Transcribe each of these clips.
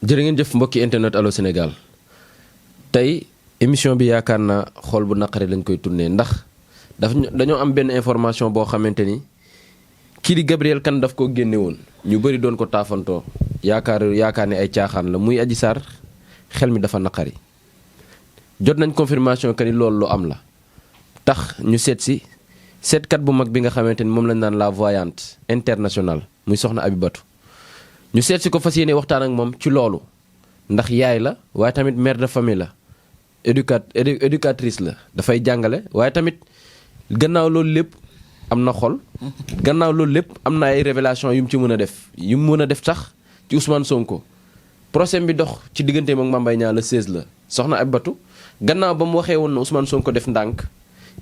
jërë ngeen jëf mbokki internet Allô Sénégal tey émission bi yaakaar naa xool bu naqari lañ koy tourné ndax dañoo am benn information boo xamante ni kii di Gabrielle Kane daf ko génne woon ñu bëri doon ko taafantoo yaakaar ne ay caaxaan la muy Adji Sarr xel mi dafa naqari jot nañ confirmation que ni loolu lu am la tax ñu seetkat bu mag bi nga xamante ni moom lañ naan la voyante internationale muy soxna Abibatou ñu seet si ko fas yéene waxtaan ak moom ci loolu ndax yaay la waaye tamit mère de famille la éducatrice la dafay jàngale waaye tamit gannaaw loolu lépp am na xol gannaaw loolu lépp am na ay révélation yu mu ci mën a def yu mu mën a def sax ci Ousmane Sonko procès bi dox ci digganteem ak Mame Mbaye Niang le 16 la soxna Abibatou gannaaw ba mu waxee woon na Ousmane Sonko def ndànk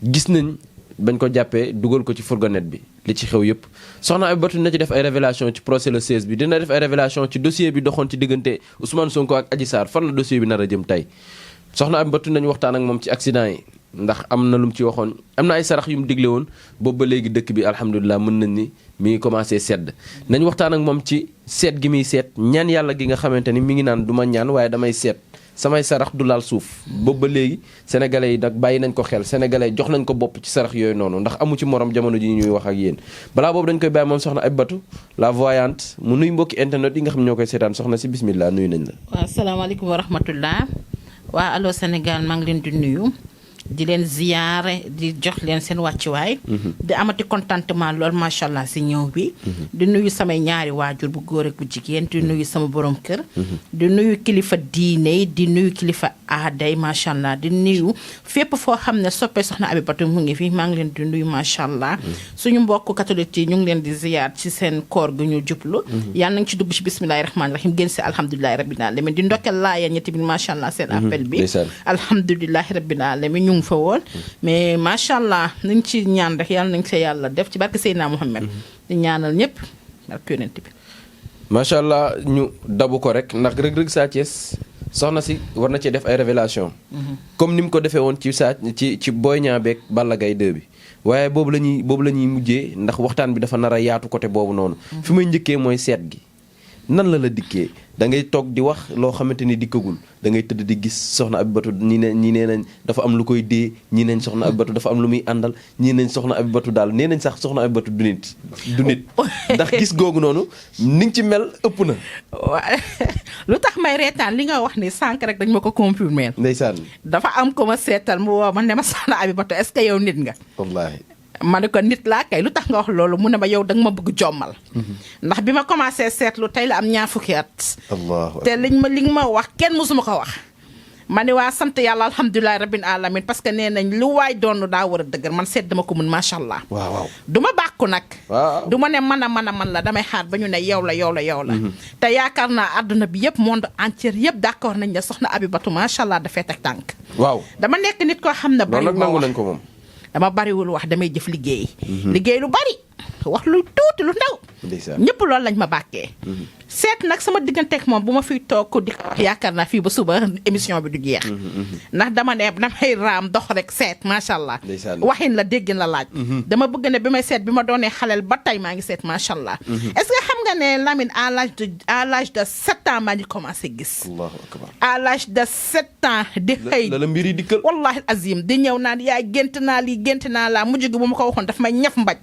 gis nañ bañ ko jàppee dugal ko ci fourgonnette bi li ci xew yëpp soxna Abibatou dina ci def ay révélation ci procès le 16 bi dina def ay révélation ci dossier bi doxoon ci diggante Ousmane Sonko ak Adji Sarr fan la dossier bi nar a jëm tey soxna Abibatou nañu waxtaan ak moom ci accident yi ndax am na lu mu ci waxoon am na ay sarax yu mu digle woon boobu ba léegi dëkk bi alhamdulilah mën nañ ni mi ngi commencé sedd nañ waxtaan ak moom ci seet gi muy seet ñaan yàlla gi nga xamante ni mi ngi naan du ma ñaan waaye damay seet samay sarax du laal suuf boobu ba léegi sénégalais yi nag bàyyi nañ ko xel sénégalais jox nañ ko bopp ci sarax yooyu noonu ndax amu ci morom jamono ji ñuy wax ak yéen balaa boobu dañ koy bàyyi moom soxna Abibatou la voyante mu nuy mbokki internet yi nga xam ñoo koy seetaan soxna si bismillah nuyu nañ la. waaw asalaamaaleykum wa rahmatullah waa Allô Sénégal maa ngi leen di nuyu di leen ziyaare di jox leen seen wàccuwaay. di amati contentement lool macha allah si ñëw bi. di nuyu samay ñaari waajur bu góor ak bu jigéen di nuyu sama borom kër. di nuyu kilifa diine yi di nuyu kilifa aaday macha allah di nuyu fépp foo xam ne soppee soxna Abibatou mu ngi fi maa ngi leen di nuyu macha allah. suñu mbokk catholique yi ñu ngi leen di ziyaar ci seen koor gu ñu jublu. yàlla nañ ci dugg ci bismillahi rahmaani rahim génn si alhamdulilahi rabbil alamin di ndokkeel laa yéen ñetti bi macha allah seen appel bi. alhamdulilahi rabbil alamin ñu ngi fa woon mais macha allah nañ ci ñaan rek yàlla nañ ko yàlla def ci barke Seydina Muhammad di ñaanal ñëpp barke yonent bi. macha allah ñu dabu ko rek ndax Reug Reug Sa Thiès soxna si war na cee def ay révélation comme ni mu ko defee woon ci Boy Niang beeg Balla Gaye 2 bi waaye boobu la ñuy mujjee ndax waxtaan bi dafa nar a yaatu côté boobu noonu. fi may njëkkee mooy seet gi nan la dikkee da ngay toog di wax loo xamante ni dikkagul da ngay tëdd di gis soxna Abibatou ñi nee nañ dafa am lu koy dee ñii nañ soxna Abibatou dafa am lu muy àndal ñii nañ soxna Abibatou daal nee nañ sax soxna Abibatou du nit ndax gis googu noonu ni nga ci mel ëpp na. waaw lu tax may reetaan li nga wax ni sànq rek dañ ma ko confirmer. ndeysaan dafa am ko ma seetal mu woo ma ne ma soxna Abibatou est-ce que yow nit nga. wallaahi. ma ne ko nit laa kay lu tax nga wax loolu mu ne ma yow danga ma bëgg jommal. ndax bi ma commencé seetlu tey la am ñaar fukki at. te li nga ma wax kenn mësuma ko wax. ma ne waa sant yàlla alhamdulilah rabbil alamin parce que nee nañ lu waay doon daa war a dëgër man seet dama ko mun macha allah. waaw du ma bàkku nag. waaw du ma ne man la damay xaar ba ñu ne yow la. te yaakaar naa àdduna bi yëpp monde entier yëpp d'accord nañ ne soxna Abibatou macha allah dafay teg tànk. waaw dama nekk nit koo xam ne. bari loolu nag nangu nañ ko moom. dama bariwul wax damay jëf liggéey. liggéey lu bari wax lu tuuti lu ndaw. ñëpp loolu lañ ma bàkkee. seet nag sama digganteeg moom bu ma fiy toog di yaakaar naa fii ba suba émission bi du jeex. ndax dama ne damay raam dox rek seet macha allah. waxin la déggin la laaj. dama bëgg ne bi may seet bi ma doonee xaleel ba tey maa ngi seet macha allah. est-ce que xam nga ne Lamine à l'âge de 7 ans maa ngi commencé gis. allahu akbar à l'âge de 7 ans di xëy. la mbir yi dikkal. wallahi azim di ñëw naan yaay gént naa lii gént naa laa mujj gi bu ma ko waxoon daf may ñaf mbaj.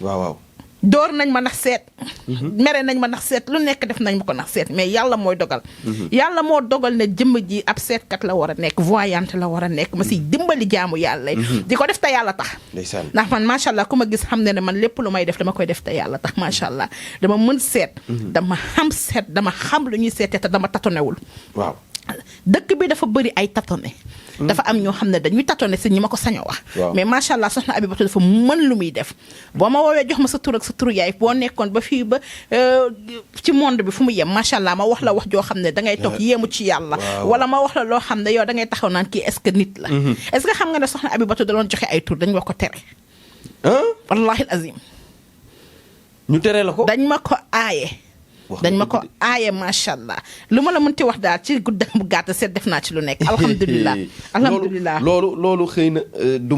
waaw. door nañ ma nax seet. mere nañ ma nax seet lu nekk def nañ ma ko nax seet mais yàlla mooy dogal. yàlla moo dogal ne jëmm ji ab seetkat la war a nekk voyante la war a nekk ma siy dimbali jaamu yàlla di ko def te yàlla tax. ndax man macha allah ku ma gis xam ne ne man lépp lu may def dama koy def te yàlla tax macha allah dama mën seet. dama xam seet dama xam lu ñuy seetee te dama tatonewul. waaw dëkk bi dafa bëri ay tatone. dafa am ñoo xam ne dañuy tatone si ñi ma ko sañoo wax. mais macha allah soxna Abibatou dafa mën lu muy def. boo ma woowee jox ma sa tur ak sa turu yaay boo nekkoon ba fii ba ci monde bi fu mu yem macha allah ma wax la wax joo xam ne dangay toog yéemu ci yàlla. wala ma wax la loo xam ne yow dangay taxaw naan kii est-ce que nit la. est-ce que xam nga ne soxna Abibatou da doon joxe ay tur dañ ma ko tere. wallahi azim. ñu tere la ko dañ ma ko aaye. dañ ma ko aaye macha allah lu ma la mënti wax daal ci guddam bu gàtt seet def naa ci lu nekk alhamdulilah. alhamdulilah loolu xëy na du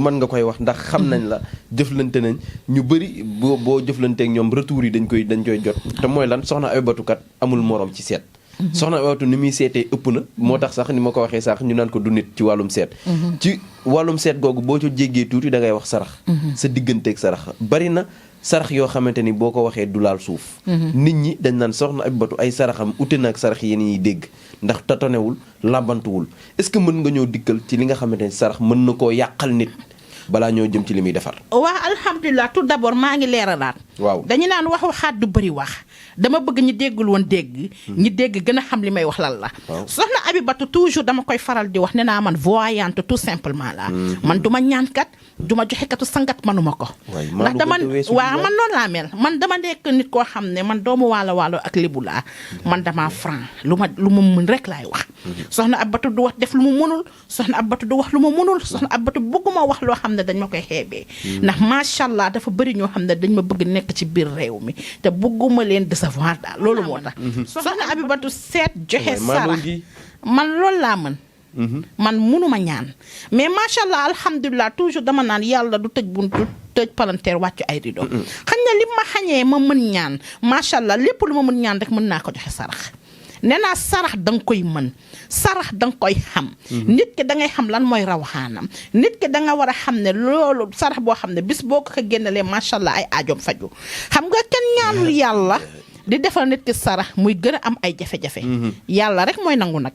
man nga koy wax ndax xam nañ la jëflante nañ ñu bëri boo jëflanteek ñoom retour yi dañ koy jot te mooy lan soxna Abibatou kat amul morom ci seet soxna Abibatou ni muy seetee ëpp na moo tax sax ni ma ko waxee sax ñu naan ko du nit ci wàllum seet ci wàllum seet googu boo ci jéggee tuuti da ngay wax sarax sa digganteeg sarax bari na sarax yoo xamante ni boo ko waxee du laal suuf nit ñi dañ naan soxna Abibatou ay saraxam ute na ak sarax yéen ñuy dégg ndax tatonewul làmbantuwul est-ce que mën nga ñoo dikkal ci li nga xamante ni sarax mën na koo yàqal nit balaa ñoo jëm ci li muy defar. waa alhamdulilah tout d'abord maa ngi leeralaat. waaw dañu naan wax waxaat du bëri wax dama bëgg ñi déggul woon dégg. ñi dégg gën a xam li may wax lan la. soxna Abibatou toujours dama koy faral di wax ne naa man voyante tout simplement la man du ma ñaankat du ma joxe katu sangat manuma ko. ndax dama man noonu laa mel man dama nekk nit koo xam ne man doomu waalo ak lébu laa man dama franc lu ma mën rek laay wax. soxna Abibatou du wax def lu mu mënul soxna Abibatou du wax lu ma mënul soxna Abibatou bëgguma wax loo xam ne dañ ma koy xeebee ndax macha allah dafa bëri ñoo xam ne dañ ma bëgg nekk ci biir réew mi te bëgguma leen décevoir daal loolu moo tax soxna Abibatou seet joxe sarax man loolu laa mën man mënuma ñaan mais macha allah alhamdulilah toujours dama naan yàlla du tëj buntu tëj palanteer wàccu ay rido xañ na li ma xañee ma mën ñaan macha allah lépp lu ma mën ñaan rek mën naa ko joxe sarax nee naa sarax da nga koy mën sarax da nga koy xam nit ki da ngay xam lan mooy rawaxaanam nit ki da nga war a xam ne loolu sarax boo xam ne bis boo ko génnelee macha allah ay aajoom faju xam nga kenn ñaanul yàlla di defal nit ki sarax muy gën a am ay jafe-jafe yàlla rek mooy nangu nag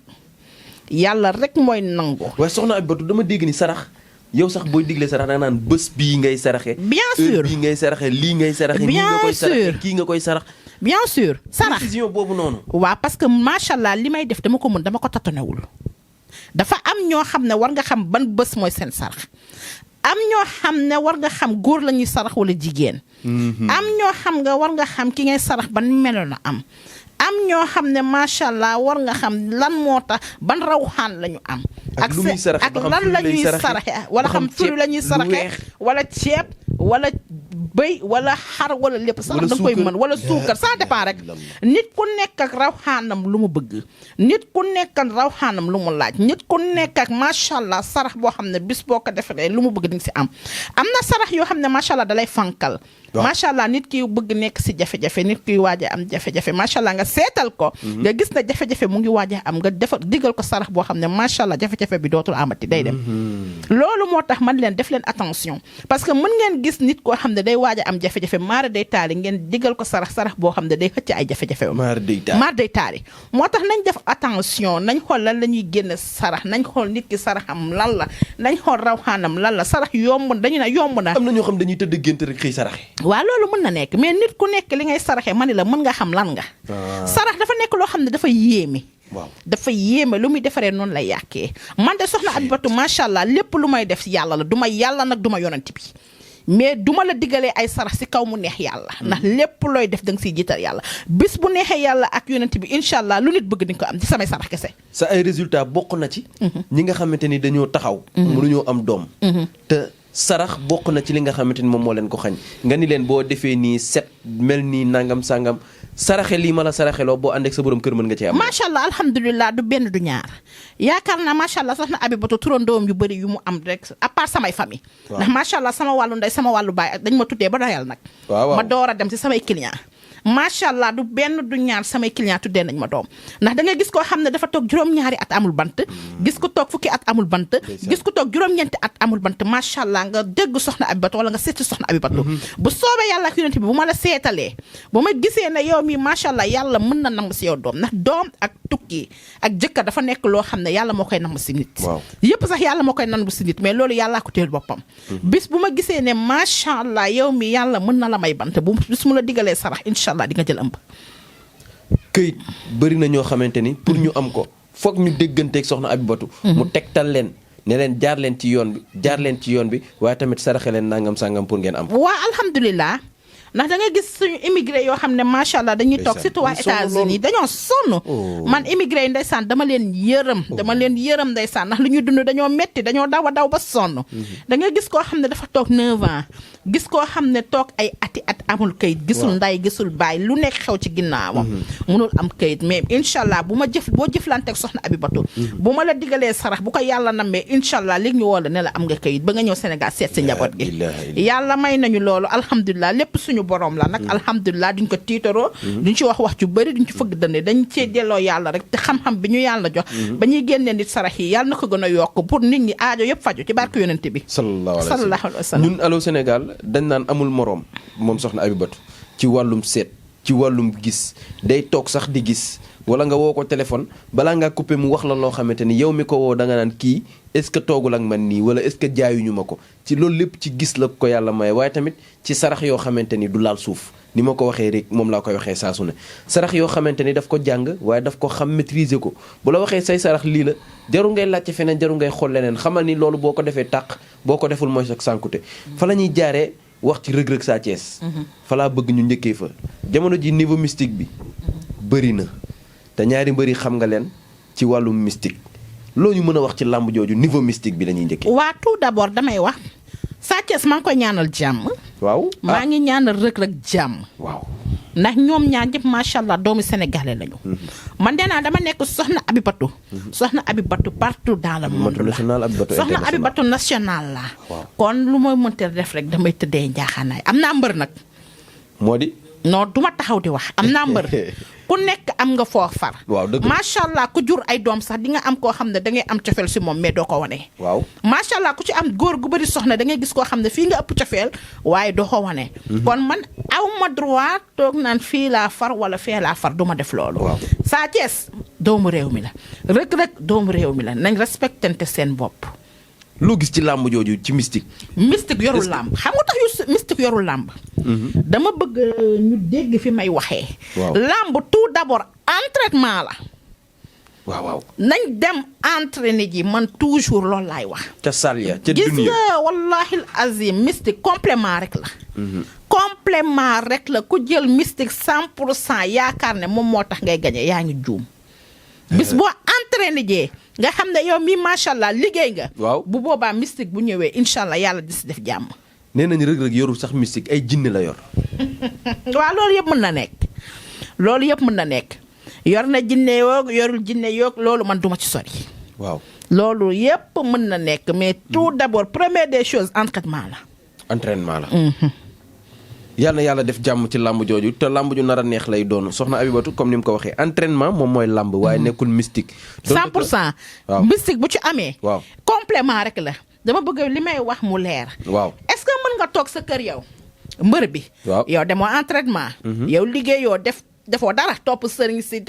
yàlla rek mooy nangu. waaye soxna Abibatou dama dégg ni sarax yow sax booy diglee sarax da nga naan bés bii ngay saraxe bien sûr bii ngay saraxe lii ngay saraxe nii nga koy saraxe kii nga koy sarax bien sûr sarax précision boobu noonu. waaw parce que macha allah li may def dama ko mën dama ko tatonewul dafa am ñoo xam ne war nga xam ban bés mooy seen sarax am ñoo xam ne war nga xam góor la ñuy sarax wala jigéen. am ñoo xam nga war nga xam ki ngay sarax ban melo na am ñoo xam ne macha allah war nga xam lan moo tax ban rawxaan la ñu am. ak lu muy saraxe ak lan la ñuy saraxe wala xam fruit la ñuy saraxe wala ceeb wala bëy wala xar wala lépp sax da nga koy mën wala suukar ça dépend rek nit ku nekk ak rawxaanam lu mu bëgg nit ku nekk ak rawxaanam lu mu laaj nit ku nekk ak macha allah sarax boo xam ne bis boo ko defee lu mu bëgg di nga si am na sarax yoo xam ne macha allah dalay fankal macha allah nit ki bëgg nekk si jafe-jafe nit ki waaj a am jafe-jafe macha allah nga seetal ko nga gis na jafe-jafe mu ngi waaj a am nga defar digal ko sarax boo xam ne macha allah jafe-jafe bi dootul amati day dem loolu moo tax man leen def leen attention parce que mën ngeen gis nit koo xam ne day waaj a am jafe-jafe maara day taali ngeen digal ko sarax boo xam ne day xëcc ay jafe-jafe maar day taali moo tax nañ def attention nañ xool lan la ñuy génn sarax nañ xool nit ki saraxam lan la nañ xool rawxaanam lan la sarax yomb dañu ne yomb na am na ñoo xam dañuy tëdd gént rek xëy saraxe waaw loolu mën na nekk mais nit ku nekk li ngay saraxe ma ni la mën nga xam lan nga sarax dafa nekk loo xam ne dafa yéeme waaw dafa yéeme lu muy defaree noonu lay yàqee man de soxna Abibatou macha allah lépp lu may def yàlla la du ma yàlla nag du ma yonent bi mais duma la diggalee ay sarax si kaw mu neex yàlla ndax lépp looy def da nga siy jiital yàlla bis bu neexee yàlla ak yonent bi incha allah lu nit bëgg di nga ko am ci samay sarax kese sa ay résultat bokk na ci ñi nga xamante ni dañoo taxaw mënuñoo am doom te sarax bokk na ci li nga xamante ni moom moo leen ko xañ nga ni leen boo defee nii set mel nii nangam sangam saraxe lii ma la saraxeloo boo ànd ak sa borom kër mën nga cee am macha allah alhamdulilah du benn du ñaar yaakaar naa macha allah soxna Abibatou turandoom yu bëri yu mu am rek à part samay famille ndax macha allah sama wàllu ndey sama wàllu baay dañ ma tuddee ba doyal nag ma door a dem ci samay client macha allah du benn du ñaar samay client tuddee nañ ma doom ndax da ngay gis koo xam ne dafa toog juróom-ñaari at amul bant gis ko toog fukki at amul bant gis ko toog juróom-ñeenti at amul bant macha allah nga dégg soxna Abibatou wala nga seeti soxna Abibatou bu soobee yàlla ak yonent bi bu ma la seetalee bu ma gisee ne yow mi macha allah yàlla mën na namm si yow doom ndax doom ak tukki ak jëkkër dafa nekk loo xam ne yàlla moo koy namm si nit yëpp sax yàlla moo koy namm si nit mais loolu yàllaa ko téel boppam bis bu ma gisee ne macha allah yow mi yàlla mën na la may bant bu bis mu la digalee sarax incha allah di nga jël ëmb këyit bëri na ñoo xamante ni pour ñu am ko foog ñu dégganteeg soxna Abibatou mu tegtal leen ne leen jaar leen ci yoon bi waaye tamit saraxe leen nangam sangam pour ngeen am waa alhamdulilah ndax da ngay gis suñu immigré yoo xam ne macha allah dañuy toog surtout waa États-Unis dañoo sonn man immigré yi ndeysaan dama leen yërëm ndeysaan ndax lu ñuy dund dañoo metti dañoo daw a daw ba sonn da ngay gis koo xam ne dafa toog 9 ans gis koo xam ne toog ay ati at amul kayit gisul nday gisul baay lu nekk xew ci ginnaawam munul am kayit mais incha allah boo jëflanteeg soxna Abibatou bu ma la digalee sarax bu ko yàlla nammee incha allah léegi ñu woo la ne la am nga kayit ba nga ñëw Sénégal seet si njaboot gi yàlla may nañu loolu alhamdulilah lépp suñu suñu borom la nag alhamdulilah duñ ko tiitaroo duñ ci wax ju bëri duñ ci fëgg dënne dañ cee delloo yàlla rek te xam-xam bi ñu yàlla jox ba ñuy génnee nit sarax yi yàlla na ko gën a yokk pour nit ñi aajo yëpp faju ci barke yonent bi sallallahu alayhi wa sallam ñun Allô Sénégal dañ naan amul moroom moom soxna Abibatou ci wàllum seet ci wàllum gis day toog sax di gis wala nga woo ko téléphone balaa ngaa coupé mu wax la loo xamante ni yow mi ko woo da nga naan kii est-ce que toogul ak man nii wala est-ce que jaayuñu ma ko ci loolu lépp ci gis la ko yàlla maye waaye tamit ci sarax yoo xamante ni du laal suuf ni ma ko waxee rek moom laa koy waxee saa su ne sarax yoo xamante ni daf ko jàng waaye daf ko xam maîtriser ko bu la waxee say sarax lii la jaru ngay laajte feneen jaru ngay xool leneen xamal ni loolu boo ko defee tàq boo ko deful mooy sax sànkute fa la ñuy jaaree wax ci Reug Reug Sa Thiès fa laa bëgg ñu njëkkee fa jamono ji niveau mystique bi bëri na te ñaari mbëri xam nga leen ci wàllum mystique loo ñu mën a wax ci làmb jooju niveau mystique bi la ñuy njëkkee. waa tout d'abord damay wax Sa Thiès maa ngi koy ñaanal jàmm. waaw maa ngi ñaanal Reug Reug jàmm. waaw ndax ñoom ñaar ñëpp macha allah doomu sénégalais lañu. man de naa dama nekk soxna Abibatou. soxna Abibatou partout dans le monde la soxna Abibatou national la. kon lu ma mënti def rek damay tëddee njaaxaanaay am naa mbër nag. moo di. non duma taxaw di wax am naa mbër ku nekk am nga foo far. waaw dëgg macha allah ku jur ay doom sax di nga am koo xam ne da ngay am cofeel si moom mais doo ko wane. waaw macha allah ku ci am góor gu bëri soxna da ngay gis koo xam ne fii nga ëpp cofeel waaye doo ko wane. kon man aw ma droit toog naan fii laa far wala fee laa far du ma def loolu. waaw Sa Thiès doomu réew mi la Reug Reug doomu réew mi la nañ respectante seen bopp. loo gis ci làmb jooju ci mystique. mystique yorul làmb xam nga tax yu mystique yorul làmb. dama bëgg ñu dégg fi may waxee. waaw làmb tout d'abord entraînement la. waaw nañ dem entraîner ji man toujours loolu laay wax. ca salle ya ca gis dunya nga wallahi azim mystique complément rek la. complément rek la ku jël mystique 100% yaakaar ne moom moo tax ngay gañe yaa ngi juum. bis boo entraîné jee nga xam ne yow mii macha allah liggéey nga. waaw bu boobaa mystique bu ñëwee incha allah yàlla di si def jàmm. nee nañu Reug Reug yorul sax mystique ay jinne la yor. waaw loolu yëpp mën na nekk. loolu yëpp mën na nekk yor na jinne yoog yorul jinne yoog loolu man duma ci sori. waaw loolu yëpp mën na nekk mais tout d'abord première des choses entraînement la. entraînement la. yàlla na yàlla def jàmm ci làmb jooju te làmb ju nar a neex lay doon soxna Abibatou comme ni mu ko waxee entraînement moom mooy làmb waaye nekkul mystique. 100%. waaw mystique bu ci amee. waaw complément rek la dama bëgg li may wax mu leer. waaw est-ce que mën nga toog sa kër yow mbër bi. waaw yow demoo entraînement. yow liggéeyoo defoo dara topp sëriñ si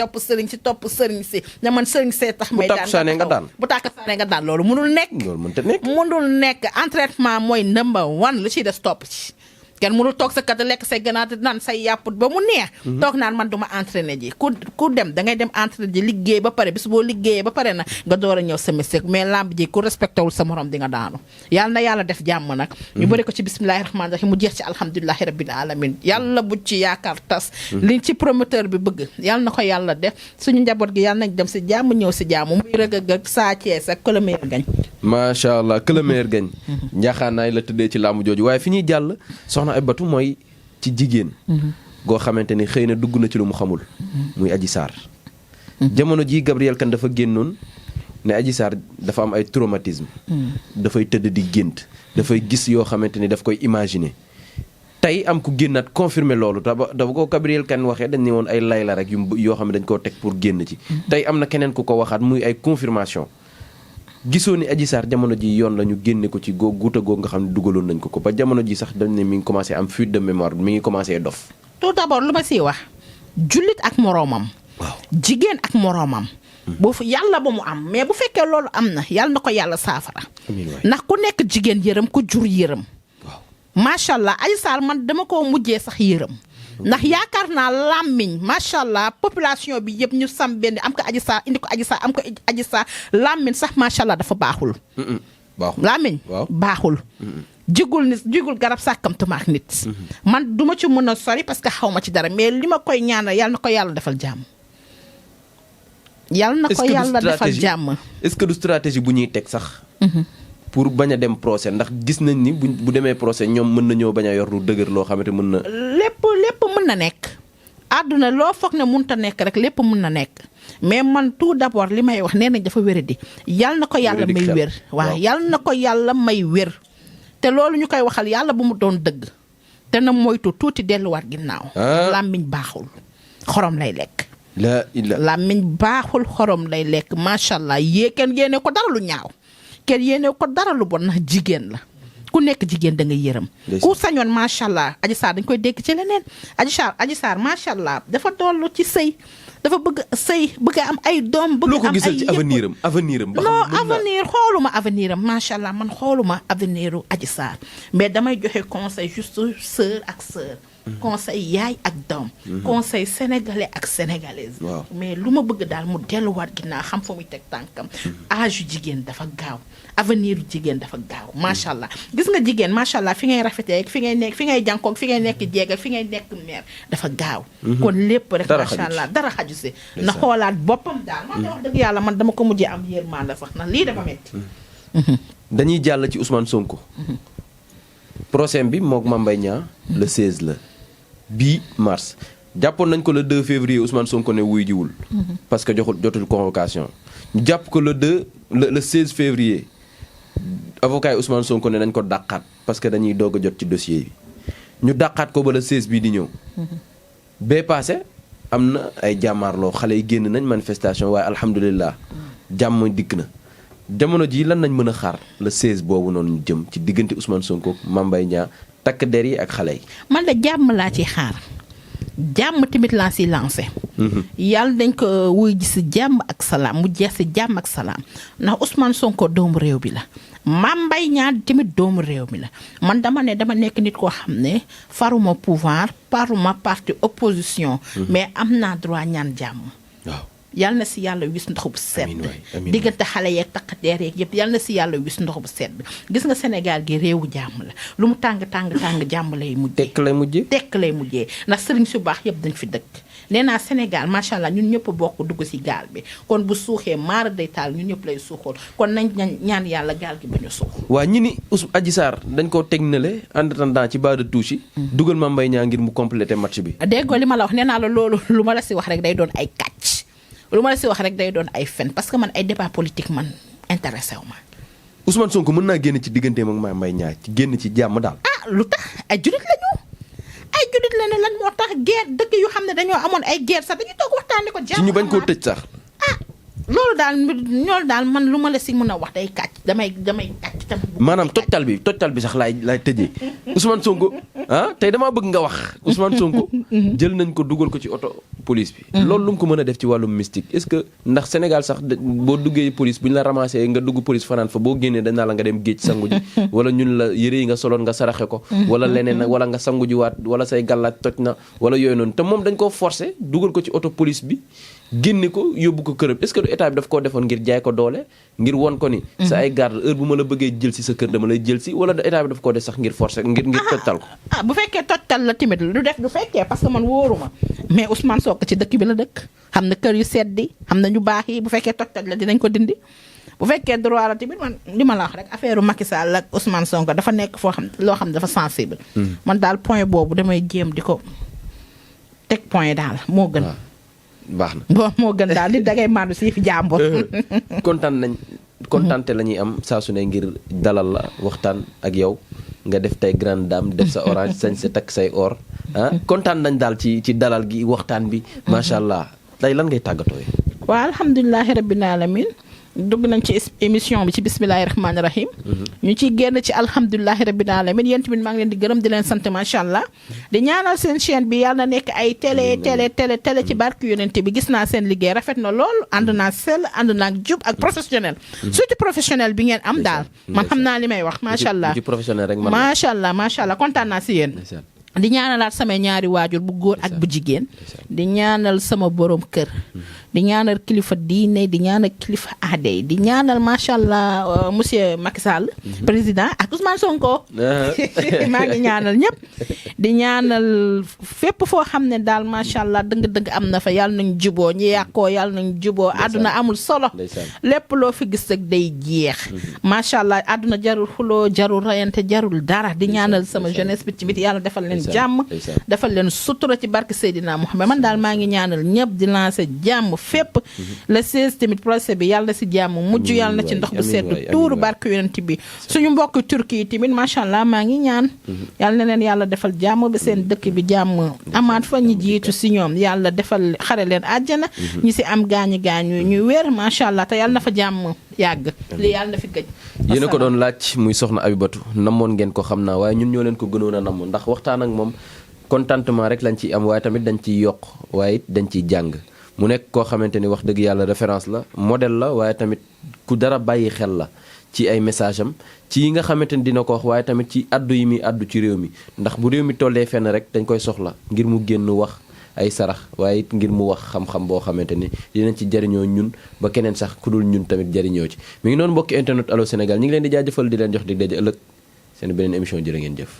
ne man sëriñ see tax. may daan bu tàkkusaane nga daan loolu mënul nekk. loolu mënut mënul nekk entraînement mooy number one lu ciy des topp ci. kenn mënul toog sa kat lekk say ganaar naan say yàpp ba mu neex. toog naan man duma entraîné ji ku dem da ngay dem entraîné ji liggéey ba pare bis boo liggéeyee ba pare na nga door a ñëw sa mystique mais lamb ji ku respecté wul sa morom di nga daanu yàlla na yàlla def jàmm nag. ñu bëri ko ci bismillahi rahmaani rahim mu jeex ci alhamdulilahi rabbil alamin yàlla bu ci yaakaar tas. li ci promoteur bi bëgg yàlla na ko yàlla def suñu njaboot gi yàlla nañ dem si jàmm ñëw si jàmm muy Reug Reug ak Sa Thiès ak le meilleur gagne. macha allah que le meilleur gagne. njaaxaanaay la tëddee ci làmb jooju waaye fi ñuy jàll soxna Abibatou mooy ci jigéen. goo xamante ni xëy na dugg na ci lu mu xamul. muy Adji Sarr. jamono ji Gabriel Kane dafa génnoon ne Adji Sarr dafa am ay traumatisme. dafay tëdd di gént. dafay gis yoo xamante ni daf koy imaginer. tey am ku génnaat confirmer loolu dafa ko Gabriel Kane waxee dañ ne woon ay lay la rek yoo xam ne dañ koo teg pour génn ci. tey am na keneen ku ko waxaat muy ay confirmation. gisoo ni Adji Sarr jamono ji yoon la ñu génne ko ci guuta googu nga xam ne dugaloon nañ ko ba jamono ji sax dañ ne mi ngi commencé am fuite de mémoire mi ngi commencé dof. tout d'abord lu ma siy wax jullit ak moroomam. waaw jigéen ak moroomam. bu yàlla ba mu am mais bu fekkee loolu am na yàlla na ko yàlla saafara. ndax ku nekk jigéen yërëm ku jur yërëm. waaw macha allah Adji Sarr man dama koo mujjee sax yërëm. ndax yaakaar naa làmmiñ macha allah population bi yëpp ñu sam benn am ko Adji Sarr indi ko Adji Sarr am ko Adji Sarr làmmiñ sax macha allah dafa baaxul. làmmiñ baaxul. jigul garab sàkkamtuma ak nit. man duma ci mën a sori parce que xaw ma ci dara mais li ma koy ñaanal yàlla na ko yàlla defal jàmm. yàlla na ko yàlla defal jàmm. est-ce que du stratégie bu ñuy teg sax. pour bañ a dem procès ndax gis nañ ni bu demee procès ñoom mën nañoo bañ a yor lu dëgër loo xamante mën na. lépp mën na nekk. àdduna loo foog ne mënut a nekk rek lépp mën na nekk mais man tout d'abord li may wax nee nañ dafa wéradi yàlla na ko yàlla may wér. waaw yàlla na ko yàlla may wér. te loolu ñu koy waxal yàlla bu mu doon dëgg te na moytu tuuti delluwaat ginnaaw. làmmiñ baaxul xorom lay lekk. làmmiñ baaxul xorom lay lekk macha allah kenn yéene ko dara lu ñaaw kenn yéene ko dara lu bon ndax jigéen la. ku nekk jigéen da nga yërëm. ku sañoon macha allah Adji Sarr dañ koy dégg ci leneen Adji Sarr macha allah dafa dollu ci sëy dafa bëgg sëy bëgg am ay doom. bëgg am ay loo ko gisal ci avenir am. non avenir xooluma avenir am macha allah man xooluma avenir u Adji Sarr mais damay joxe conseil juste sœur ak sœur. conseil yaay ak doom. conseil sénégalais ak sénégalaise. mais lu ma bëgg daal mu delluwaat ginnaaw xam fa muy teg tànkam. âge yu jigéen dafa gaaw avenir yu jigéen dafa gaaw macha allah gis nga jigéen macha allah fi ngay rafetee fi ngay nekk fi ngay jànkoog fi ngay nekk jéeg fi ngay nekk mère dafa gaaw. kon lépp rek macha allah dara xaju si. na xoolaat boppam daal man wax dëgg yàlla man dama ko mujjee am yërmande sax na lii dafa metti. dañuy jàll ci Ousmane Sonko. procès bi moog Mame Mbaye Niang le 16 la. bii mars jàppoon nañ ko le 2 février Ousmane Sonko ne wuy jiwul parce que jotul convocation ñu jàpp ko le 16 février avocat yi Ousmane Sonko ne nañ ko dàqaat parce que dañuy doog a jot ci dossier bi ñu dàqaat ko ba le 16 bii di ñëw bee passé am na ay jàmmaarloo xale yi génn nañ manifestation waaye alhamdulilah jàmm dikk na jamono ji lan nañ mën a xaar le 16 boobu noonu ñu jëm ci diggante Ousmane Sonko Mame Mbaye Niang takk der yi ak xale yi. man de jàmm laa ci xaar jàmm tamit laa si lancé. yàlla dañ ko wuy ji si jàmm ak salaam mu jeex si jàmm ak salaam ndax Ousmane Sonko doomu réew bi la Mame Mbaye Niang tamit doomu réew mi la man dama nekk nit koo xam ne faruma pouvoir faruma parti opposition. mais am naa droit ñaan jàmm. waaw. yal na si yàlla wis ndox bu sedd diggante xale yeeg takk deer yeeg yëpp yal na si yàlla wis ndox bu sedd gis nga Sénégal gi réewu jàmm la lu mu tàng jàmm lay mujjee. tekk lay mujjee ndax sëriñ su baax yëpp dañ fi dëkk nee naa Sénégal macha allah ñun ñëpp bokk dugg si gaal bi kon bu suuxee maara day taal ñun ñëpp lay suuxool kon nañ ñaan yàlla gaal gi ba ñu suux. waa ñi ni Adji Sarr dañ koo teg nale en attendant ci bas de touche yi. dugal Mame Mbaye Niang ngir mu compléter match bi. déggoo li ma la wax nee naa la loolu lu ma la si wax rek day doon ay kàcc. lu ma la si wax rek day doon ay fen parce que man ay débat politique man intéressé wu ma. Ousmane Sonko mën naa génn ci digganteem ak Mame Mbaye Niang ci génn ci jàmm daal. lu tax ay julit lañu lan moo tax guerre dëkk yu xam ne dañoo amoon ay guerre sax dañu toog waxtaanee ko. jàmm ci ñu bañ koo tëj sax. loolu daal man lu ma la si mën a wax day kàcc damay kàcc tam. maanaam tojtal bi sax laay tëjee Ousmane Sonko tey damaa bëgg nga wax Ousmane Sonko jël nañ ko dugal ko ci oto police bi. loolu lu mu ko mën a def ci wàllum mystique est-ce que ndax Sénégal sax boo duggee police bu ñu la ramassé nga dugg police fanaan fa boo génnee dañ naa la nga dem géej sangu ji wala ñun la yëre yi nga soloon nga saraxe ko. wala leneen wala nga sangu ji waat wala say gàllaaj toj na wala yooyu noonu te moom dañ koo forcé dugal ko ci oto police bi. génne ko yóbbu ko këram est-ce que du état bi daf koo defoon ngir jaay ko doole ngir won ko ni. sa ay garde heure bu ma la bëggee jël si sa kër dama lay jël si wala état bi daf koo def sax ngir forcer ngir tojtal ko. bu fekkee tojtal la tamit du fekkee parce que man wóoruma mais Ousmane Sonko ci dëkk bi la dëkk xam na kër yu seddi xam na ñu baax yi bu fekkee tojtal la dinañ ko dindi. bu fekkee droit la tamit man li ma la wax rek affaire Macky Sall ak Ousmane Sonko dafa nekk foo xam loo xam dafa sensible. man daal point boobu damay jéem di ko teg point daal moo gën. baax na bon moo gën daal di dangay maandu si fi jàmbur. kontaante la ñuy am saa su ne ngir dalal la waxtaan ak yow nga def tey grande dame def sa orange sañ sa takk say or kontaan nañ daal ci dalal gi waxtaan bi. macha allah tey lan ngay tàggatoo yi. waaw alhamdulilah rabbil alamin dugg nañ ci émission bi ci bismillahi rahmaani rahim. ñu ciy génn ci alhamdulilahi rabbil alamin yéen tamit maa ngi leen di gërëm di leen sant macha allah. di ñaanal seen chaîne bi yàlla na nekk ay télé ci barke yonent bi gis naa seen liggéey rafet na lool ànd naa sell ànd naa jub ak professionnel. surtout professionnel bi ngeen am daal. man xam naa li may wax macha allah. macha allah kontaan naa si yéen. di ñaanalaat samay ñaari waajur bu góor ak bu jigéen. di ñaanal sama borom kër. di ñaanal kilifa diine di ñaanal kilifa aada yi di ñaanal macha allah monsieur Macky Sall. président ak Ousmane Sonko. maa ngi ñaanal ñëpp. di ñaanal fépp foo xam ne daal macha allah dëgg-dëgg am na fa yàlla nañ juboo ñi yàqoo yàlla nañ juboo àdduna amul solo. lépp loo fi gis rek day jeex. macha allah àdduna jarul xuloo jarul rayante jarul dara di ñaanal sama jeunesse bi tamit yàlla defal leen jàmm defal leen sutura ci barke Seydina Muhammad man daal maa ngi ñaanal ñëpp di lancer jàmm fépp le 16 tamit procès bi yàlla na si jàmm mujj yàlla na ci ndox bu sedd tuuru barke yonent bi suñu mbokk turki yi tamit macha allah maa ngi ñaan yàlla na leen yàlla defal jàmm ba seen dëkk bi jàmm amaat fa ñi jiitu si ñoom yàlla defal xare leen àjjana ñi si am gaañu ñuy wér macha allah te yàlla na fa jàmm yàgg li yàlla na fi gëj yéen a ko doon laaj muy soxna Abibatou namoon ngeen ko xam naa waaye ñun ñoo leen ko gënoon a namm ndax waxtaan ak moom contentement rek lañ ciy am waaye tamit dañ ciy yokk waaye it dañ ciy jàng mu nekk koo xamante ni wax dëgg yàlla référence la modèle la waaye tamit ku dara bàyyi xel la ci ay message am ci yi nga xamante ni dina ko wax waaye tamit ci addu yi muy addu ci réew mi ndax bu réew mi tollee fenn rek dañ koy soxla ngir mu génn wax ay sarax waaye it ngir mu wax xam-xam boo xamante ni dinañ ci jariñoo ñun ba keneen sax ku dul ñun tamit jariñoo ci mi ngi noonu mbokki internet Allô Sénégal ñi ngi leen di jaajëfal di leen jox dig daje ëllëg seen beneen émission jërë ngeen jëf